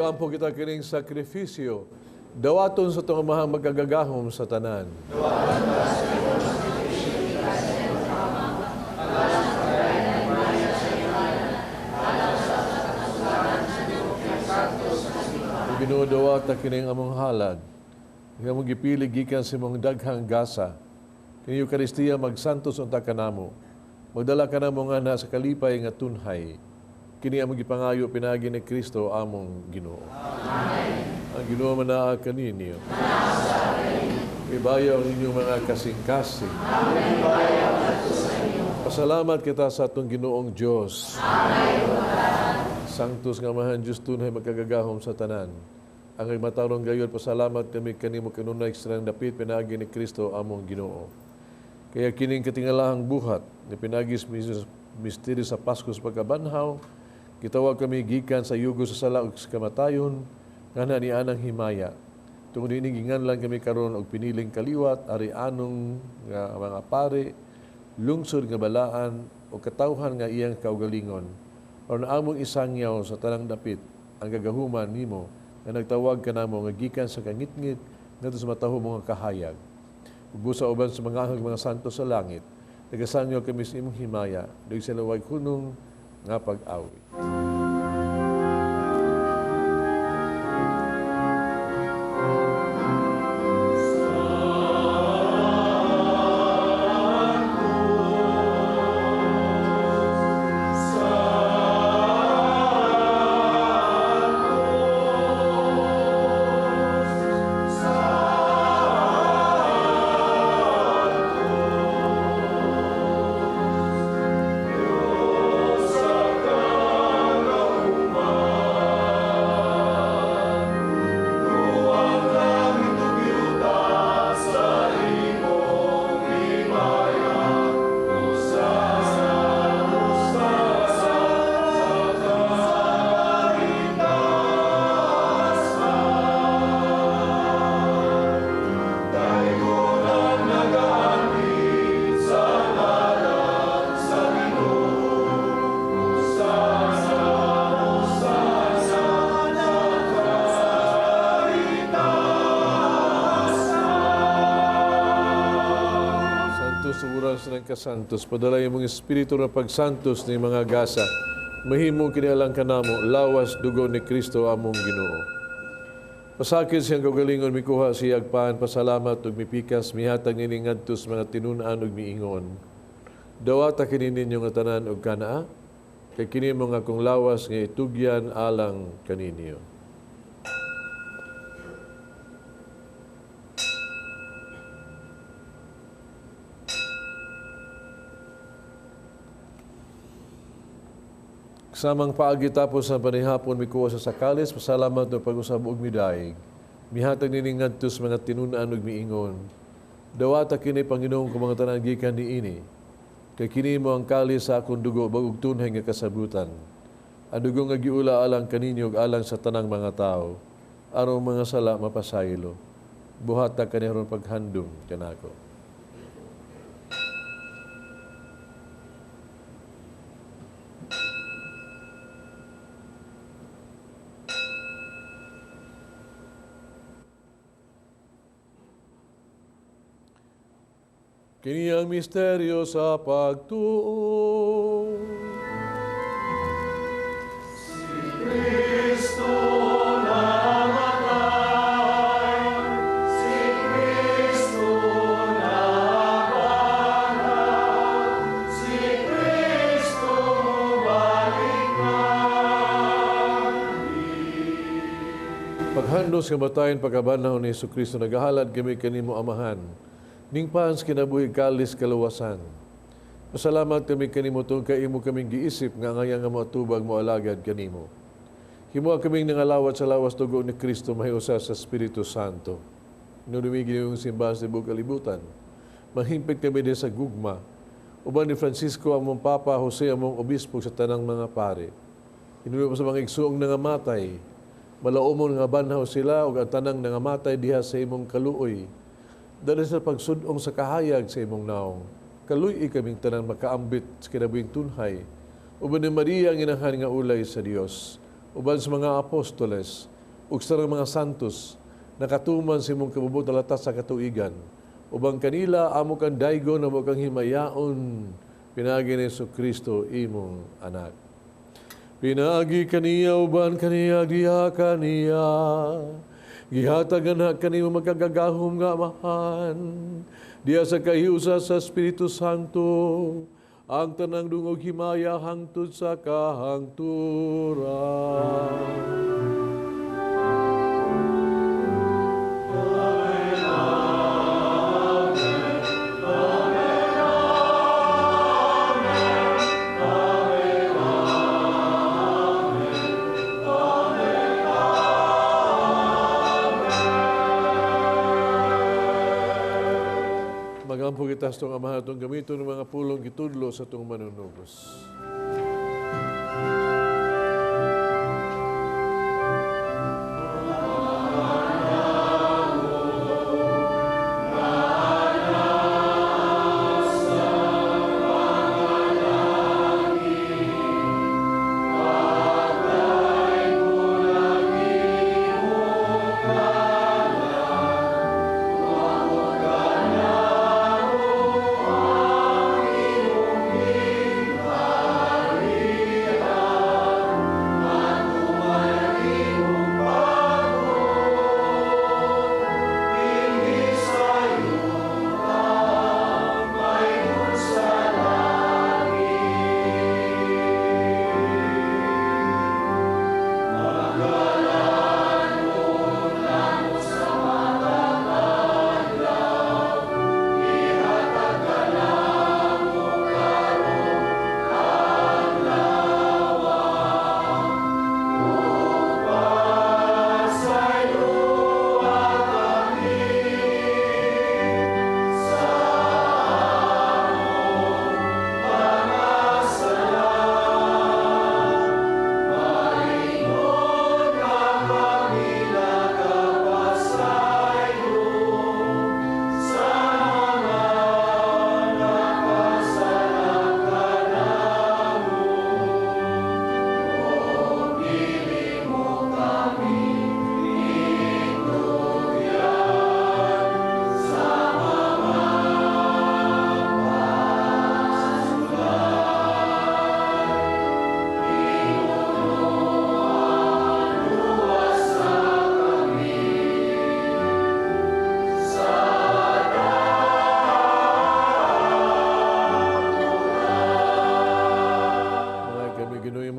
Magampo kita kining sakripisyo, dawaton sa itong Amahang magkagagahom sa tanan. Ginoo, dawata kining among halad, nga among gipili gikan sa imong daghang gasa. Kini Eukaristiya magsantos unta kanamo. Magdala kanamo nga na sa kalipay nga tunhay. Kini among gipangayo pinaagi ni Kristo among Ginoo. Amen. Ang Ginoo manaa kaninyo. Ibayaw ang inyong mga kasing-kasing. Amen. Pasalamat kita sa atong Ginoong Dios. Amen. Sanctus nga Amahan Dios tunay magkagagahom sa tanan. Ang matarong gayon pasalamat kami kanimo kanunay sa dapit pinaagi ni Kristo among Ginoo. Kaya kining katingalahang buhat ni pinagi misteryo sa Pasko sa pagkabanhaw, gitawag kami gikan sa yugo sa sala ug sa kamatayon ngana ni anang himaya. Tungod niini ginganlan kami karon og piniling kaliwat ari anong nga mga pare, lungsod nga balaan o katawhan nga iyang kaugalingon. Aron among isangyaw sa tanang dapit ang gagahuman nimo nga nagtawag kanamo nga gikan sa kangitngit ngadto sa mataho nga kahayag. Ug busa uban sa mga anghel mga santo sa langit, nagasangyaw kami sa imong himaya, dug sa laway hunong nga pag-awit. Kasantos, padala imong espiritu na pagsantos ni mga gasa. Mahimo kinialang kanamo, lawas dugo ni Kristo among Ginoo. Pasakit siyang kaugalingon mikuha siya agpan, pasalamat ug mipikas, mihatag niini ngadto sa mga tinun-an ug miingon. Dawata kini ninyo nga tanan ug kanaa, kay kini mga akong lawas nga itugyan alang kaninyo. Samang paagi tapos ang panihapon mikuha sa sakalis, pasalamat no pag-usab og midaig. Mihatag niini ngadto sa mga tinun-an ug miingon. Dawata kini Panginoon kung mga tanan gikan niini. Kay kini mo ang kalis sa akong dugo bag-ug tunhay nga kasabutan. Ang dugo nga giula alang kaninyo ug alang sa tanang mga tawo. Aron mga sala mapasaylo. Buhata kani aron paghandom kanako. Kini ang misteryo sa pagtuo. Si Kristo namatay, si Kristo nabanhaw, si Kristo mubalik na. Paghandos kamatayon pagkabanhaw ni Hesukristo, nagahalad kami kanimo Amahan. Ningpans kinabuhi kalis kaluwasan. Pasalamat kami kanimo tungod kay imo kaming giisip nga angayang nga moatubag mo alagad kanimo. Himoa kaming nangalawat sa lawas dugo ni Kristo mahiusa sa Espiritu Santo. Nunumigi niyong simbahan sa tibuok kalibutan. Mahimpit kami din sa gugma. Uban ni Francisco among Papa, Jose among Obispo sa tanang mga pare. Hinulog sa mga igsuong nangamatay. Malaumon nga banhaw sila ug ang tanang nangamatay diha sa imong kaluoy. Dali sa pagsudong sa kahayag sa imong naong, kaluy kaming tanang makaambit sa kinabuhing tunhay. Uban ni Maria ang inahan nga ulay sa Dios, uban sa mga apostoles, Ug sa mga santos, nakatuman sa imong kabubut alatas sa katuigan. Ubang kanila amo kang daygon, amo kang himayaon, pinaagi ni Kristo imong anak. Pinaagi kaniya uban kaniya diha kaniya, gihatag anak kanimo makagagahom nga Amahan, diha sa kahiusa sa Espiritu Santo, ang tanang dungog himaya hangtod sa kahangturan. Magampo kita sa itong Amahan atong gamiton ng mga pulong gitudlo sa itong manunubos.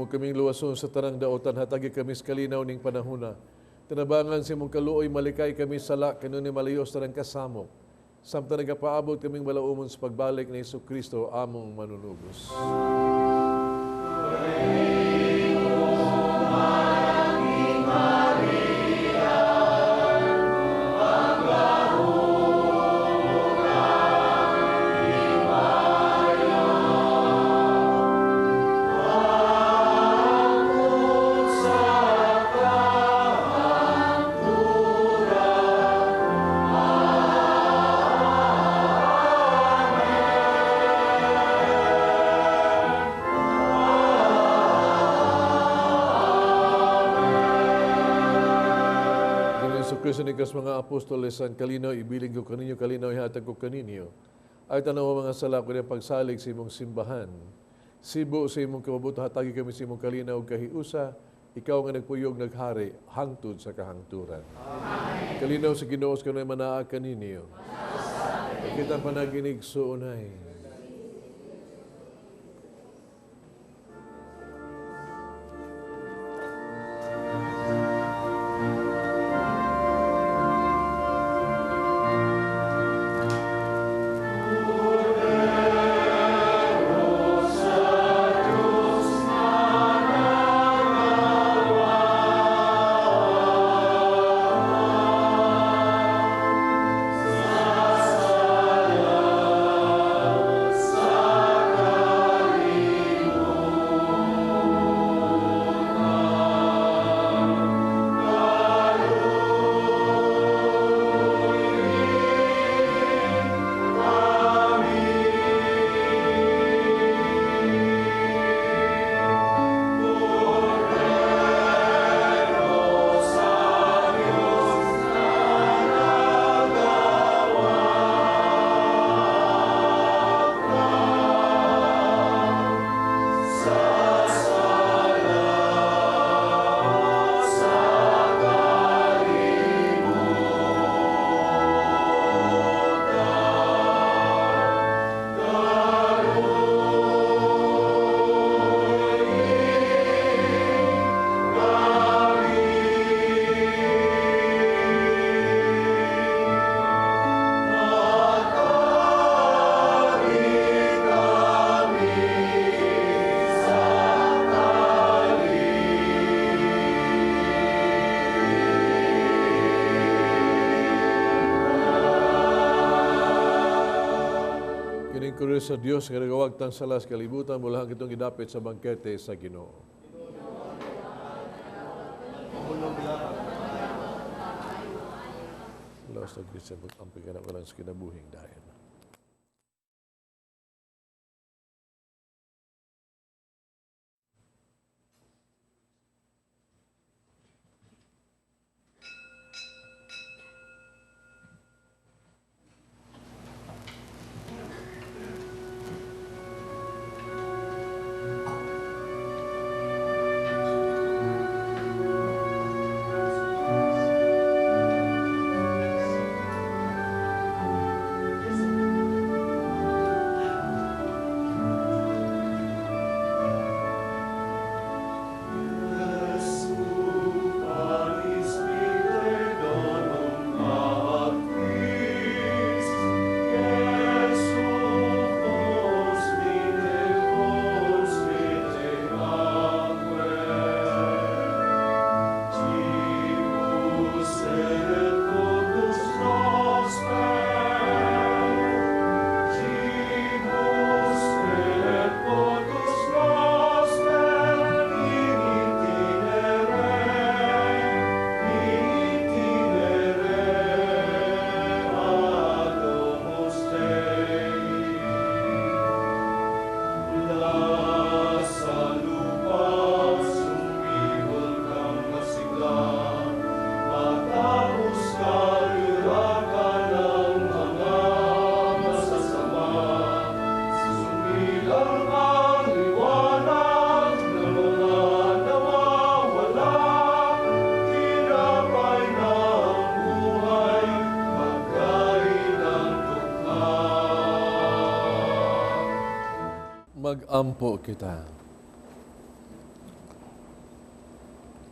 Kaming luwason sa tanang daotan, hatagi kami sa kalinaw ning panahuna. Tinabangan sa imong kaluoy, malikay kami sala, kanuni malayos tanang kasamok. Samtang nagapaabot kaming balaumon sa pagbalik ni Hesus Kristo, among manunubos. Kristo ni kas mga apostoles, ang kalinaw ibilin ko kaninyo, kalinaw ihatag ko kaninyo. Ay tanaw mga sala ko niyang pagsalig sa imong simbahan. Sibo sa imong kababuto, hatagi kami sa imong kalinaw kahiusa, ikaw nga nagpuyog naghari, hangtod sa kahangturan. Amen. Kalinaw sa Ginoo sa kanunay manaa kaninyo. Kita panaginig suunay. Kordero sa Dios nga nagawagtang sala sa kalibutan, mulahan kitong gidapit sa bangkete sa Ginoo. Laos na Kristo, mag-ampi ka na walang sa kinabuhing dayon. Mag-ampo kita.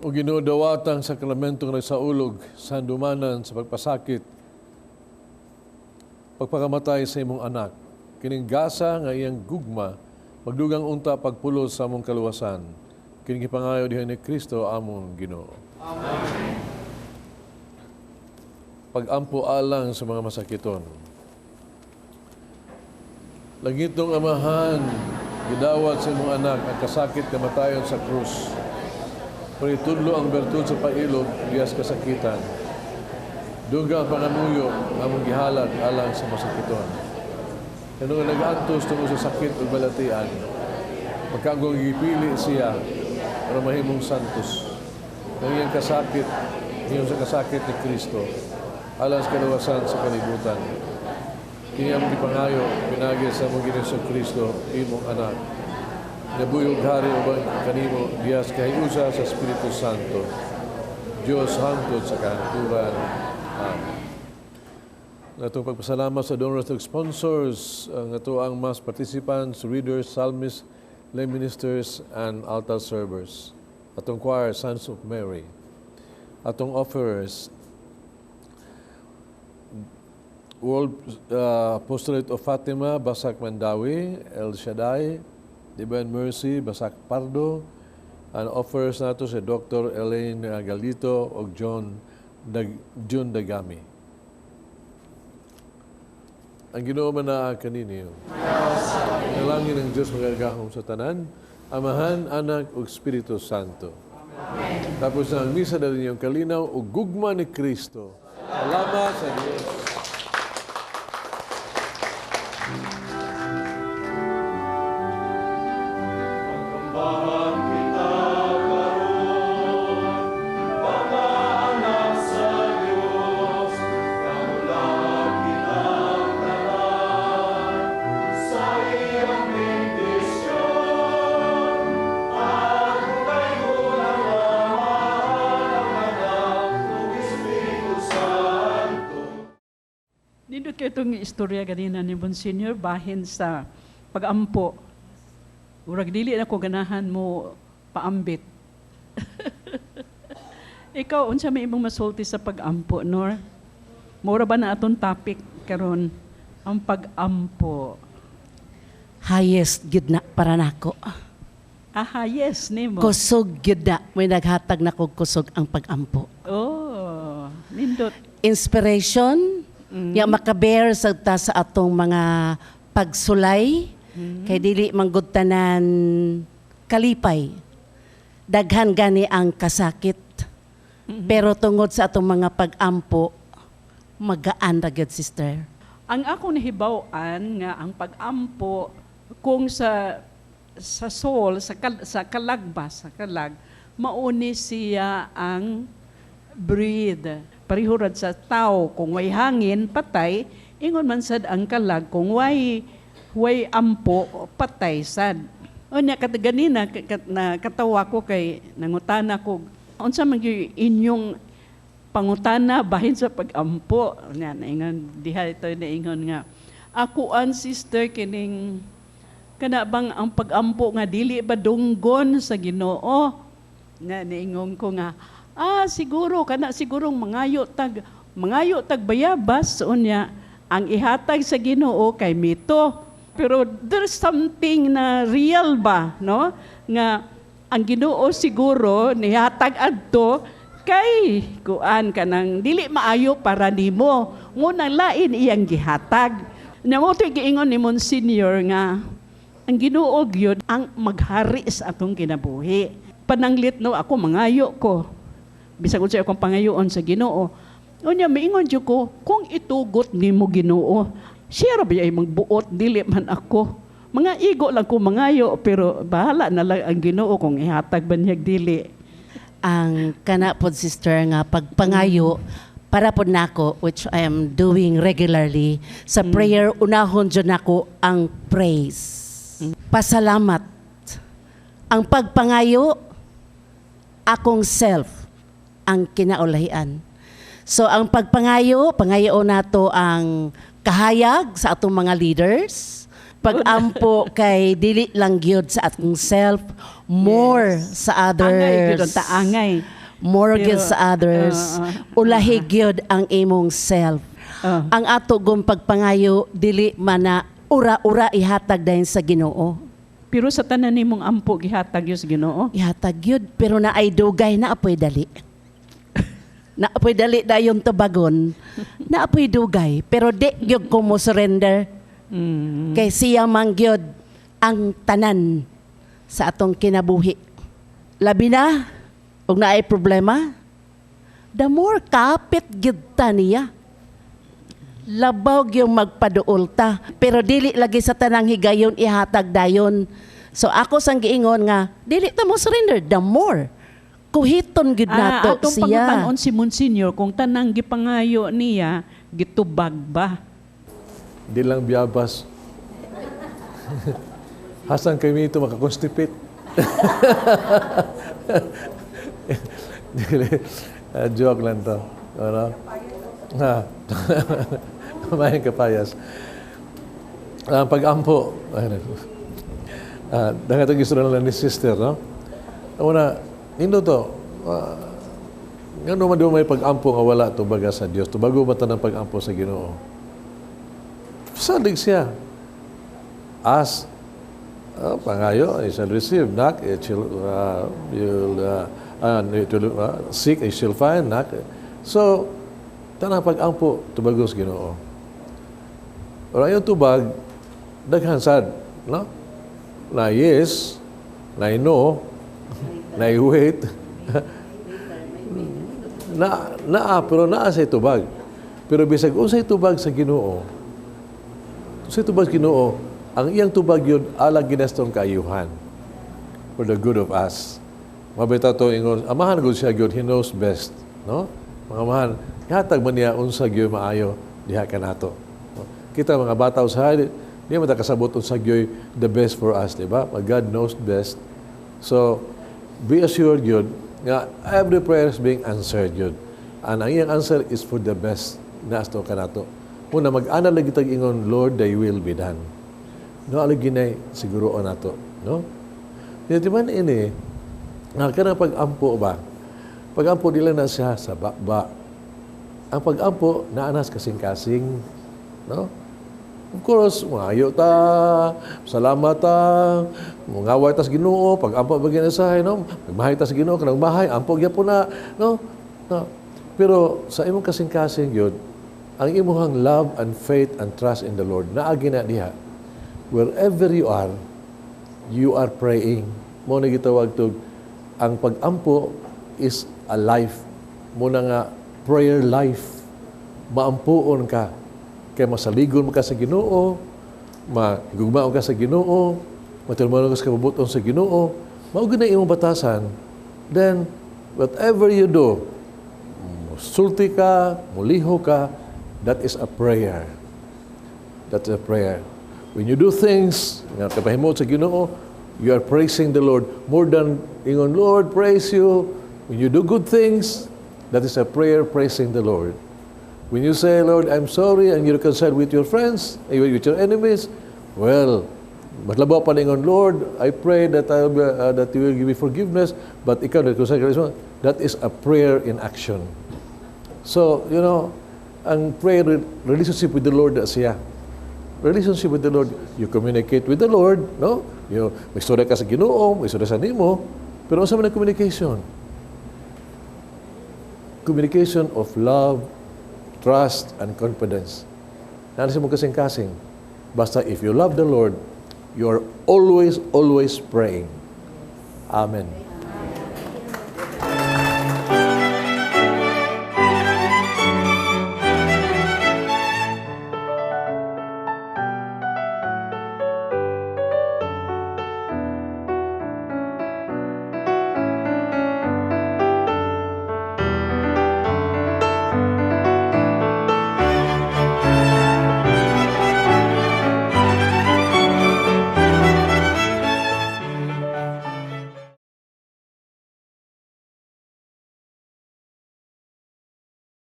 O Ginoo, dawatang sakramentong nagsaulog sa handumanan sa pagpasakit, pagpakamatay sa imong anak, kining gasa nga iyang gugma, magdugang unta pagpulos sa among kaluwasan. Kining gipangayo diha ni Kristo among Ginoo. Amen. Pag-ampo alang sa mga masakiton. Langitong Amahan, gidawat sa imong anak ang kasakit kamatayon sa krus. Pero itudlo ang bertud sa pailog diyas kasakitan. Duga ang pangamuyo among gihalad alang sa masakiton. Kano nga nag-antos tungod sa sakit ug balatian, pagkaagong gipili siya para mahimong santos. Ang iyang kasakit, iyang sa kasakit ni Kristo, alang sa kaluwasan sa kalibutan. Kini among gipangayo, pinagi sa among Ginoong Kristo, imong anak. Nabuyog hari uban kanimo diyas kahiusa sa Espiritu Santo. Dios hangtod sa kahangturan. Amen. Natong pagpasalamat sa donors ug sponsors, ang ato ang mass participants, readers, psalmists, lay ministers, and altar servers. Atong choir, Sons of Mary. Atong offerers, World Apostolate of Fatima, Basak Mandawi, El Shaddai, Divine Mercy, Basak Pardo, and offers nato si Dr. Elaine Galito og June Dagami. Ang Ginoo man naa kaninyo. Nalangin ang Diyos magagahom sa tanan, Amahan, Anak ug Espiritu Santo. Amen. Tapos na ang misa dali niyong kalinaw ug gugma ni Kristo. Salamat sa Diyos. Nindot kayo itong istorya ganina ni Monsignor bahin sa pag-ampo. Urag dili na ko ganahan mo paambit. Ikaw, unsa may imong masulti sa pag-ampo, Nor? Mura ba na atong topic karon ang pag-ampo? Highest gyud na para nako. Ah, highest nimo. Kusog gyud na, may naghatag na kog kusog ang pag-ampo. Oh, nindot. Inspiration, ya makabear sa ta sa atong mga Pagsulay, kay dili manggod tanan kalipay. Daghan gani ang kasakit. Pero tungod sa atong mga pag-ampo, magaan ra gyud, sister. Ang akong nahibaw-an nga ang pag-ampo kung sa soul, sa kalag ba, sa kalag, mauni siya ang breathe. Pareho rad sa tao, kung way hangin, patay, ingon man sad ang kalag, kung way ampo, patay sad. Unya kat ganina na katawa ko kay nangutana ko, unsa man gyud inyong pangutana bahin sa pag-ampo? Nya naingon diha ito, naingon nga ako an sister kining kana bang ang pag-ampo nga dili ba dunggon sa Ginoo? Nga niingon ko nga siguro kana sigurong mangayo tag bayabas, unya ang ihatag sa Ginoo kay mito. Pero there's something na real ba, no, nga ang Ginoo siguro nihatag adto kay kuan kanang dili maayo para nimo, ngunang lain iyang gihatag na mo. To'y giingon ni Monsignor nga ang Ginoo gyud ang maghari sa atong kinabuhi. Pananglit, no, ako mangayo ko, bisag unsa akong pangayoon sa Ginoo, unya miingon jud ko, "Kung itugot nimo, Ginoo." Siya ra ba ay magbuot, dili man ako. Mga igo lang ko mangayo, pero bahala na lang ang Ginoo kung ihatag ba niya dili. Ang kana pod, sister, nga pagpangayo para pod nako, which I am doing regularly sa prayer, unahon jud nako ang praise. Pasalamat. Ang pagpangayo, akong self ang kinaulahian. So ang pagpangayo, pangayo nato ang kahayag sa atong mga leaders. Pag-ampo kay dili lang gyud sa atong self, more sa others. Angay gyud ang taangay. More gyud Pero, sa others. Ulahi gyud ang imong self. Ang ato gong pagpangayo dili man na ura-ura ihatag dayon sa Ginoo. Pero sa tanan nimong ampo, gihatag yun sa Ginoo. Ihatag gyud, pero naay dugay, na apoy dali. Na apoy dali dayon tubagon. Na apoy dugay, pero di gyud ko mo surrender. Kay siya man gyud ang tanan sa atong kinabuhi. Labi na ug naay problema, the more kapit gyud ta niya. Labaw gyud magpaduol ta, pero dili lagi sa tanang higayon ihatag dayon. So ako sang giingon nga dili ta mo surrender, the more kuhiton gyud nato Atong siya. Pangutan-on si Monsignor kung tanang gipangayo niya gitubag ba. Di lang biyabas. Hasan kami ito makakonstipate. Dili. Joke lang to. Ano? Ha. Kumain kapayas. Ang pag-ampo. Dahil itong gusto na lang ni sister, no? Una, nindo to. Nga naman di mo may pag-ampo nga wala tubaga sa Dios. Tubago ba ta ng pag-ampo sa Ginoo? Salig siya. Ask, pangayo, you shall receive. Knock, it shall, you'll, it will, seek, you shall find. Knock. So, tanang pag-ampo, tubago sa Ginoo. Ora yung tubag, daghan sad, no? Na yes, na no, na wait. Na naa pero naa sa tubag. Pero bisag unsay tubag sa Ginoo, unsay tubag sa Ginoo, ang iyang tubag yun alang ginastong kaayuhan, for the good of us. Mabita to ingon, amahan gud siya gyud, he knows best, no? Mga amahan, ihatag man niya unsa gyud maayo diha kanato. No? Kita mga bata usahay, di man ta kasabot unsa gyud the best for us, di ba? But God knows best. So, be assured gyud nga every prayer is being answered gyud. And ang iyang answer is for the best na asto kanato. Muna mag-ana lagi tag ingon, "Lord, thy will be done." No, alagi na siguro nato, no? Di man ini, nga kanang pag-ampo ba? Pag-ampo dili na siya sa baba. Ang pag-ampo naanas kasing-kasing, no? Of course, mangayo ta, salamat ta, mangaway ta sa Ginoo, pag-ampo ba ginasahay, no? Magmahay ta sa Ginoo, kanang mahay, ampo gyapon na, no? No. Pero sa imong kasing-kasing gyud, ang imong love and faith and trust in the Lord, naagi na diha. Wherever you are praying. Mao na gitawag to ang pag-ampo is a life. Mao na nga prayer life. Maampuon ka. Kay masaligon mo ka sa Ginoo, mahigugmaon ka sa Ginoo, matulungan ka sa kabubuton sa Ginoo, mao gyud na imong batasan. Then, whatever you do, sulti ka, muliho ka, that is a prayer. That is a prayer. When you do things, nga kapahimot sa Ginoo, you are praising the Lord more than ingon, "Lord, praise you." When you do good things, that is a prayer praising the Lord. When you say, "Lord, I'm sorry," and you reconcile with your friends, with your enemies, well, mas labaw pa ningon, "Lord, I pray that you will give me forgiveness," but ikaw, reconcile ka, that is a prayer in action. So, ang prayer, relationship with the Lord, siya. Relationship with the Lord, you communicate with the Lord, no? You, may istorya ka sa Ginoo, may istorya sa nimo, pero unsa man ang communication? Communication of love, trust, and confidence. Naa sa mo kasing-kasing. Basta if you love the Lord, you are always, always praying. Amen.